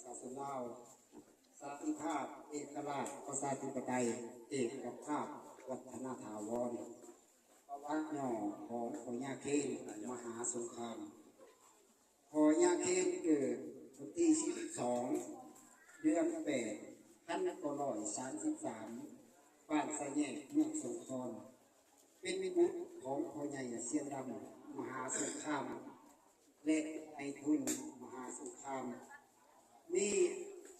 ປະຊາຊົນລາວ ສັນຕິພາບ ເອກະລາດ ປະຊາທິປະໄຕ ເອກະພາບ ວັດທະນະຖາວອນ ປະຫວັດຫຍໍ້ຂອງພະຍາເຄນມະຫາສົງຄາມ. ພະຍາເຄນເກີດວັນທີສິບສອງ ເດືອນແປດ ພັນເກົ້າຮ້ອຍສາມສິບສາມ ບ້ານສະແຍກ ເມືອງສົງຄອນ ເປັນບຸດຂອງພໍ່ໃຫຍ່ຊຽງດຳມະຫາສົງຄາມ ແລະ ໄອທຸນມະຫາສົງຄາມ. ມີ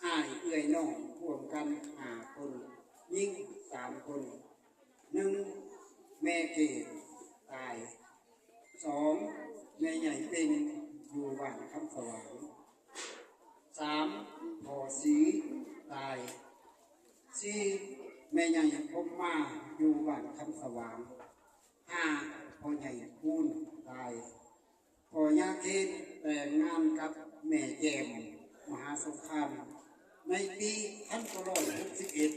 ອ້າຍເອື້ອຍນ້ອງຮ່ວມກັນຫ້າຄົນ, ຍິງສາມຄົນ. ໜຶ່ງ ແມ່ເກດຕາຍ. ສອງ ແມ່ໃຫຍ່ເປັງຢູ່ບ້ານຄຳສະຫວ່າງ. ສາມ ພໍ່ສີຕາຍ. ສີ່ ແມ່ໃຫຍ່ພົມມາຢູ່ບ້ານຄຳສະຫວ່າງ. ຫ້າ ພໍ່ໃຫຍ່ຄູນຕາຍ. ພໍ່ຍາເຄນແຕ່ງງານກັບແມ່ແຈມມະຫາສົງຄາມ ໃນປີພັນເກົ້າຮ້ອຍຫົກສິບເອັດ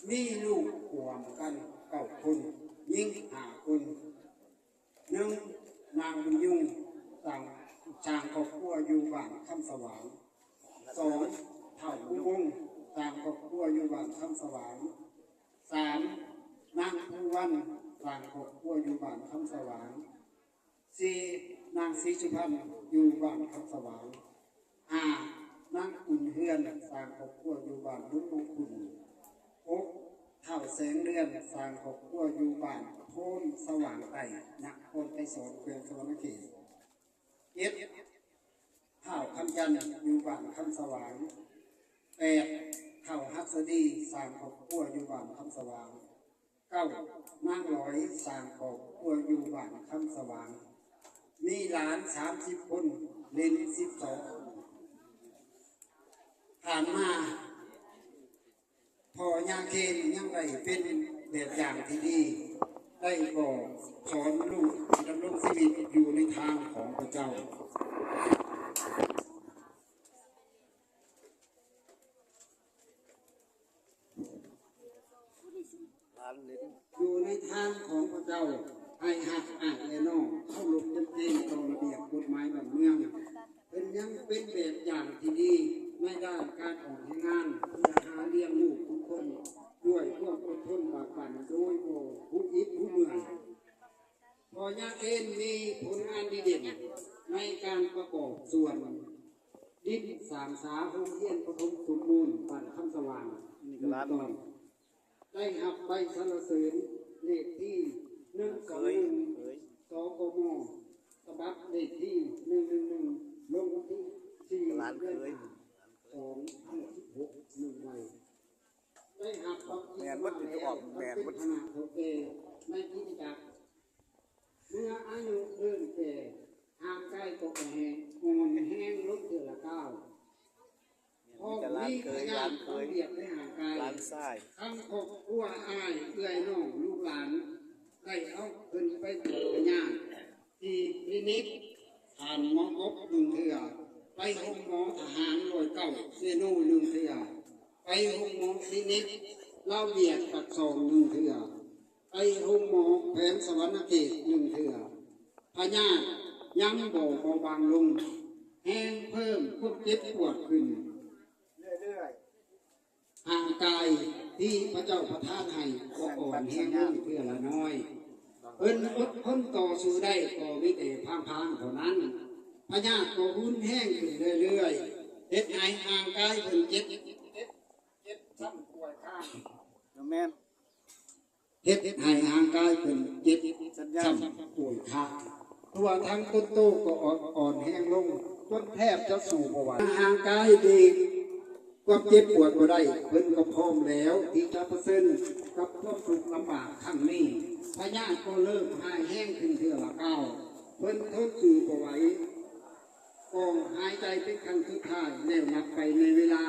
ມີລູກຮ່ວມກັນເກົ້າຄົນ, ຍິງຫ້າຄົນ. ໜຶ່ງ ນາງບຸນຍົງ ສ້າງ ສ້າງຄອບຄົວຢູ່ບ້ານຄຳສະຫວ່າງ. ສອງ ທ້າວບຸນຍົງ ສ້າງຄອບຄົວຢູ່ບ້ານຄຳສະຫວ່າງ. ສາມ ນາງພູວັນ ສ້າງຄອບຄົວຢູ່ບ້ານຄຳສະຫວ່າງ. ສີ່ ນາງສີສຸພັນ ຢູ່ບ້ານຄຳສະຫວ່າງ. ຫ້າ ນາງອຸ່ນເຮືອນ ສ້າງຄອບຄົວຢູ່ບ້ານບຸນມົງຄຸນ. ຫົກ ທ້າວແສງເດືອນ ສ້າງຄອບຄົວຢູ່ບ້ານໂພນສະຫວ່າງໃຕ້ ນະຄອນໄກສອນ ແຂວງສະຫວັນນະເຂດ. ເຈັດ ທ້າວຄຳຈັນ ຢູ່ບ້ານຄຳສະຫວ່າງ. ແປດ ທ້າວຫັດສະດີ ສ້າງຄອບຄົວຢູ່ບ້ານຄຳສະຫວ່າງ. ເກົ້າ ນາງຫຼອຍ ສ້າງຄອບຄົວຢູ່ບ້ານຄຳສະຫວ່າງ. ມີຫຼານສາມສິບຄົນ, ເລນສິບສອງ. ຜ່ານມາ ພໍ່ຍາເຄນຍັງໄດ້ເປັນແບບຢ່າງທີ່ດີ, ໄດ້ບອກສອນລູກທີ່ດຳລົງຊີວິດຢູ່ໃນທາງຂອງພະເຈົ້າ. ຢູ່ໃນທາງຂອງພະເຈົ້າ, ໃຫ້ຮັກອ້າຍແລະນ້ອງ, ເຄົາລົບກົດເກນຕໍ່ລະບຽບກົດໝາຍບ້ານເມືອງ. ເພິ່ນຍັງເປັນແບບຢ່າງທີ່ດີໃນດ້ານການອອກແຮງງານ ເພື່ອຫາລ້ຽງລູກທຸກຄົນ ດ້ວຍຄວາມອົດທົນບາກບັ່ນ ໂດຍບໍ່ຮູ້ອິດຮູ້ເມື່ອຍ. ພໍ່ຍາເຄນມີຜົນງານດີເດັ່ນໃນການປະກອບສ່ວນດິນສ້າງສາໂຮງຮຽນປະຖົມສົມບູນບ້ານຄຳສະຫວ່າງ ໜຶ່ງຕອນ, ໄດ້ຮັບໃບສັນລະເສີນເລກທີໜຶ່ງສອງໜຶ່ງ ສກມ ສະບັບເລກທີໜຶ່ງໜຶ່ງໜຶ່ງ ລົງວັນທີສີ່ ເດືອນຫ້າ ສອງພັນສິບຫົກ ໜຶ່ງໃບ. ໄດ້ຮັບບັບຕິສະມາແລ້ວ ແມ່ນເບິດ ເປັນຄະນະເຖົ້າແກ່ໃນຄຣິສຕະຈັກ. ເມື່ອອາຍຸເລີ່ມແກ່, ຮ່າງກາຍກໍອ່ອນແຮງ, ອ່ອນແຮງລົງເທື່ອລະກ້າວ. ມີແຕ່ຫຼານເຂີຍ ມີພະຍາດຂອງວຽກໃນຮ່າງກາຍ. ຫຼານຊາຍ. ທັງຄອບຄົວ, ອ້າຍ, ເອື້ອຍ, ນ້ອງ, ລູກຫຼານ ໄດ້ເອົາເພິ່ນໄປກວດພະຍາດ ທີ່ຄລີນິກ ທ່ານໝໍກົບໜຶ່ງເທື່ອ, ໄປໂຮງໝໍທະຫານຮ້ອຍເກົ້າເຊໂນໜຶ່ງເທື່ອ, ໄປໂຮງໝໍຄລີນິກລາວຫວຽດປາກຊ່ອງໜຶ່ງເທື່ອ, ໄປໂຮງໝໍແຂວງສະຫວັນນະເຂດໜຶ່ງເທື່ອ. ພະຍາດຍັງບໍ່ເບົາບາງລົງ, ແຮ່ງເພີ່ມຄວາມເຈັບປວດຂຶ້ນເລື້ອຍໆ. ຮ່າງກາຍທີ່ພະເຈົ້າປະທານໃຫ້ກໍອ່ອນແຮງລົງເທື່ອລະໜ້ອຍ. ເພິ່ນອົດທົນຕໍ່ສູ້ໄດ້ກໍມີແຕ່ພາງໆເທົ່ານັ້ນ. ພະຍາດກໍຮຸນແຮງຂຶ້ນເລື້ອຍໆ, ເຮັດໃຫ້ຮ່າງກາຍເພິ່ນເຈັບ, ເຈັບ, ເຈັບຊ້ຳປ່ວຍຄ້າງ. ແມ່ນ. ເຮັດໃຫ້ຮ່າງກາຍເພິ່ນເຈັບຊ້ຳປ່ວຍຄ້າງ. ຕົວທັງຕົນໂຕກໍອ່ອນ, ອ່ອນແຮງລົງ ຈົນແທບຈະສູ້ບໍ່ໄຫວ. ຮ່າງກາຍທີ່ຄວາມເຈັບປວດບໍ່ໄດ້, ເພິ່ນກໍພ້ອມແລ້ວທີ່ຈະປະເຊີນກັບຄວາມທຸກລຳບາກຄັ້ງນີ້. ພະຍາດກໍເລີ່ມຮ້າຍແຮງຂຶ້ນເທື່ອລະກ້າວ. ເພິ່ນທົນສູ້ບໍ່ໄຫວ. ກໍຫາຍໃຈເປັນຄັ້ງສຸດທ້າຍ ແລ້ວຫຼັບໄປໃນເວລາ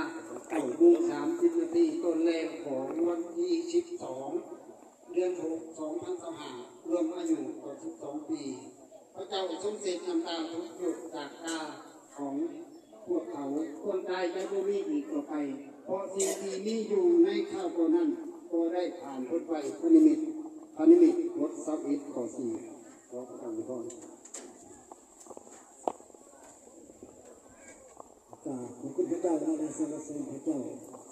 ເກົ້າໂມງສາມສິບນາທີ ຕອນແລງຂອງວັນທີສິບສອງ ເດືອນຫົກ ສອງພັນຊາວຫ້າ ລວມອາຍຸເກົ້າສິບສອງປີ. ພະເຈົ້າຊົງເຊັດນ້ຳຕາທຸກຫຍດຈາກຕາຂອງພວກເຂົາ. ຄວາມຕາຍຈະບໍ່ມີອີກຕໍ່ໄປ, ເພາະສິ່ງທີ່ມີຢູ່ໃນຄາວກ່ອນນັ້ນ ກໍໄດ້ຜ່ານພົ້ນໄປ. ພະນິມິດ, ພະນິມິດ ບົດຊາວເອັດ ຂໍ້ສີ່. ຂໍປະທານອວຍພອນ. ຂອບຄຸນພະເຈົ້າ ແລະ ສັນລະເສີນພະເຈົ້າ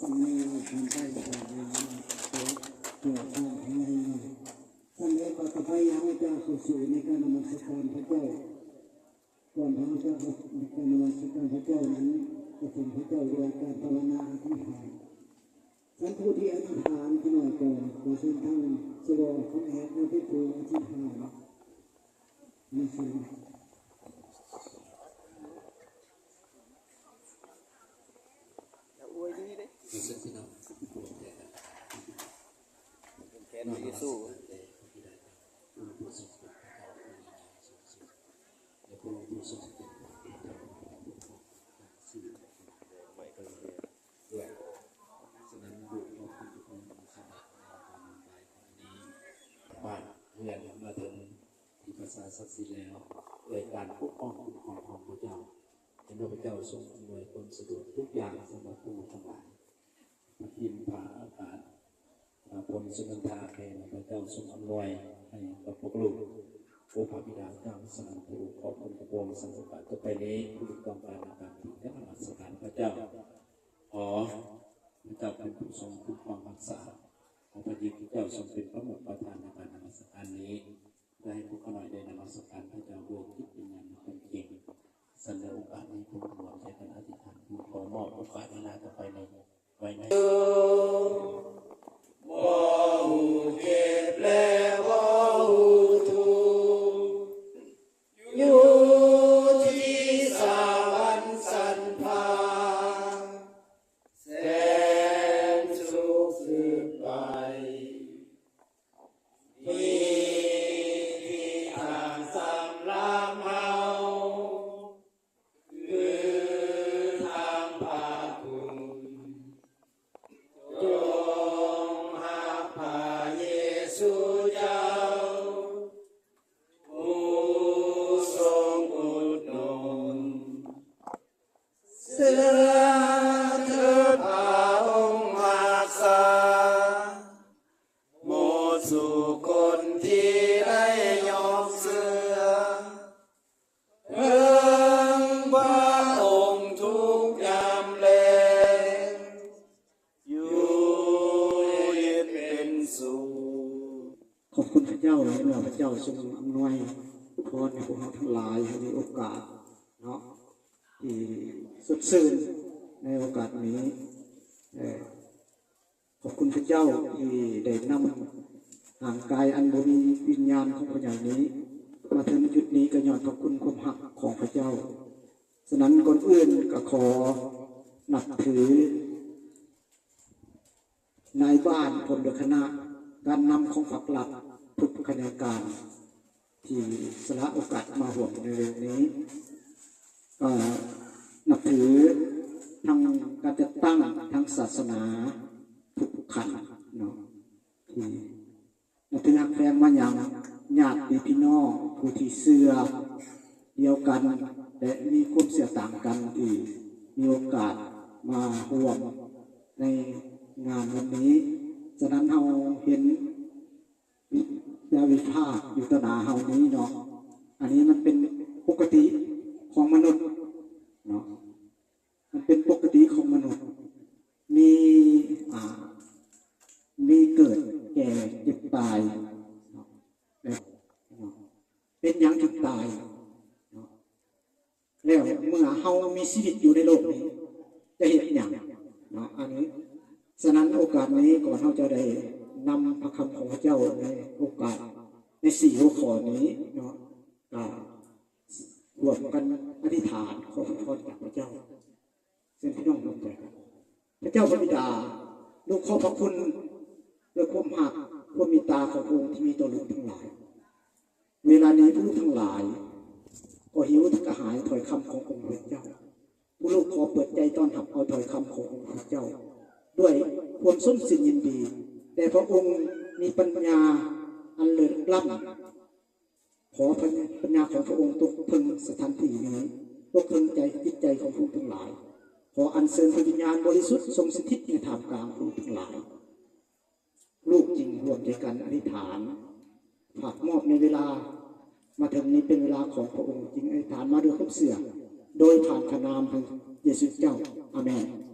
ສຳເລັດການໄປຂອງເຈົ້າ ເຈົ້າຂອງພະຍາຍາ ສຳເລັດການໄປ ເຮົາຈະເຂົ້າສູ່ໃນການນະມັດສະການພະເຈົ້າ. ກ່ອນເຮົາຈະເຂົ້າໃນການນະມັດສະການພະເຈົ້ານັ້ນ ກະເຖິງພະເຈົ້າດ້ວຍການພາວະນາອະທິຖານ. ທ່ານຜູ້ທີ່ອະທິຖານຂະໜ້ອຍກ່ອນ ຂໍເຊີນທ່ານສະຫຼອງຄຳແອດມາເປັນຜູ້ອະທິຖານ. ແຂນພະເຢຊູ ບ້ານເຮືອນມາເຖິງທີ່ປາສາດສັກສິດແລ້ວ ດ້ວຍການປົກປ້ອງຄຸ້ມຄອງຂອງພະເຈົ້າ. ເຫັນວ່າພະເຈົ້າຊົງອຳນວຍຄວາມສະດວກທຸກຢ່າງສຳລັບຜູ້ທັງຫຼາຍ. ພະພິມ ພະອາກາດ ພະພົນສຸນັນທາ ແຂກ ພະເຈົ້າຊົງອຳນວຍໃຫ້ກັບພວກລູກ. ໂອພະບິດາເຈົ້າສະຫວັນ ຜູ້ຂອບຄຸນພະອົງສຳລັບໂອກາດຕໍ່ໄປນີ້ ຜູ້ຕ້ອງການອາການທີ່ຈະນະມັດສະການພະເຈົ້າ. ຂໍພະເຈົ້າເປັນຜູ້ຊົງຄຸ້ມຄອງຮັກສາ. ຂໍພະເຢຊູເຈົ້າຊົງເປັນປະມຸກປະທານໃນການນະມັດສະການນີ້. ເພື່ອໃຫ້ພວກຂ້ານ້ອຍໄດ້ນະມັດສະການພະເຈົ້າດ້ວຍຈິດວິນຍານອັນເປັນຈິງ. ສະເໜີໂອກາດໃຫ້ພວກຮ່ວມໃຈກັນອະທິຖານ ຂໍມອບໂອກາດເວລາຕໍ່ໄປນີ້ໄວ້ໃນ ບໍ່ຮູ້ເຈັບ ແລະ ບໍ່ຮູ້ທຸກ ຢູ່ທີ່ສະຫວັນສັນພາ ແສນສຸກສືບໄປ. ມີທີ່ທາງສຳລັບເຮົາ ຄືທາງພະຄຸນ. ຈົ່ງຮັບພະເຢຊູເຈົ້າ ຜູ້ຊົງອຸດໜູນ ເຊື່ອເທີດພະອົງຮັກສາ ໝົດສູ່ຄົນທີ່ໄດ້ຍອມເຊື່ອ ເຖິງພະອົງທຸກຍາມແລ ຢູ່ເຢັນເປັນສຸກ. ຂອບຄຸນພະເຈົ້າ ເຫັນວ່າພະເຈົ້າຊົງອຳນວຍພອນໃຫ້ພວກເຮົາທັງຫຼາຍ ໃຫ້ມີໂອກາດເນາະ ທີ່ສົດຊື່ນໃນໂອກາດນີ້. ເອີ ຂອບຄຸນພະເຈົ້າທີ່ໄດ້ນຳຮ່າງກາຍອັນບໍ່ມີວິນຍານຂອງພະເຈົ້ານີ້ ມາເຖິງຈຸດນີ້ກໍຍ້ອນພະຄຸນຄວາມຮັກຂອງພະເຈົ້າ. ສະນັ້ນ ກ່ອນອື່ນກໍຂໍນັບຖືນາຍບ້ານພ້ອມດ້ວຍຄະນະການນຳຂອງພັກລັດ ທຸກຂະແໜງການ ທີ່ສະຫຼະໂອກາດມາຮ່ວມໃນມື້ນີ້ ກໍນັບຖືທັງການຈັດຕັ້ງ ທັງສາສະໜາທຸກຂັ້ນເນາະ ທີ່ນັບຖືຮັກແພງມາຍັງຍາດຕິພີ່ນ້ອງຜູ້ທີ່ເຊື່ອດຽວກັນ ແລະ ມີຄວາມເຊື່ອຕ່າງກັນ ທີ່ມີໂອກາດມາຮ່ວມໃນງານວັນນີ້. ສະນັ້ນ ເຮົາເຫັນ ວິ ແລະ ວິພາກຢູ່ຕໍ່ໜ້າເຮົານີ້ເນາະ ອັນນີ້ມັນເປັນປົກກະຕິຂອງມະນຸດເນາະ ມັນເປັນປົກກະຕິຂອງມະນຸດ ມີ ອ່າ ມີເກີດ ແກ່ ເຈັບ ຕາຍເນາະ ເປັນຫຍັງຈຶ່ງຕາຍເນາະ? ແລ້ວເມື່ອເຮົາມີຊີວິດຢູ່ໃນໂລກນີ້ ຈະເຮັດຫຍັງເນາະ ອັນນີ້. ສະນັ້ນໂອກາດນີ້ ກ່ອນເຮົາຈະໄດ້ນຳພະຄຳຂອງພະເຈົ້າໃນໂອກາດ ໃນສີ່ຫົວຂໍ້ນີ້ເນາະ ກໍຮ່ວມກັນອະທິຖານຂໍພະພອນຈາກພະເຈົ້າ. ເຊີນພີ່ນ້ອງຮ່ວມໃຈກັນ. ພະເຈົ້າພະບິດາ, ລູກຂອບພະຄຸນດ້ວຍຄວາມຮັກ, ຄວາມເມດຕາຂອງພະອົງທີ່ມີຕໍ່ລູກທັງຫຼາຍ. ເວລານີ້ພວກລູກທັງຫຼາຍກໍຫິວກະຫາຍຖ້ອຍຄຳຂອງອົງພະເຈົ້າ. ພວກລູກຂໍເປີດໃຈຕ້ອນຮັບເອົາຖ້ອຍຄຳຂອງອົງພະເຈົ້າດ້ວຍຄວາມຊົມຊື່ນຍິນດີ, ແຕ່ພະອົງມີປັນຍາອັນເລີດລ້ຳ. ຂໍພະ ປັນຍາຂອງພະອົງຕົກເຖິງສະຖານທີ່ນີ້, ຕົກເຖິງໃຈ, ຈິດໃຈຂອງພວກເຮົາທັງຫຼາຍ. ຂໍອັນເຊີນພະວິນຍານບໍລິສຸດຊົງສະຖິດໃນທ່າມກາງພວກເຮົາທັງຫຼາຍ. ລູກຈຶ່ງຮ່ວມໃຈກັນອະທິຖານ, ຝາກມອບໃນເວລາມາເຖິງນີ້ເປັນເວລາຂອງພະອົງ, ຈຶ່ງອະທິຖານມາດ້ວຍຄວາມເຊື່ອ, ໂດຍຜ່ານພະນາມ ເຢຊູເຈົ້າ. ອາເມນ.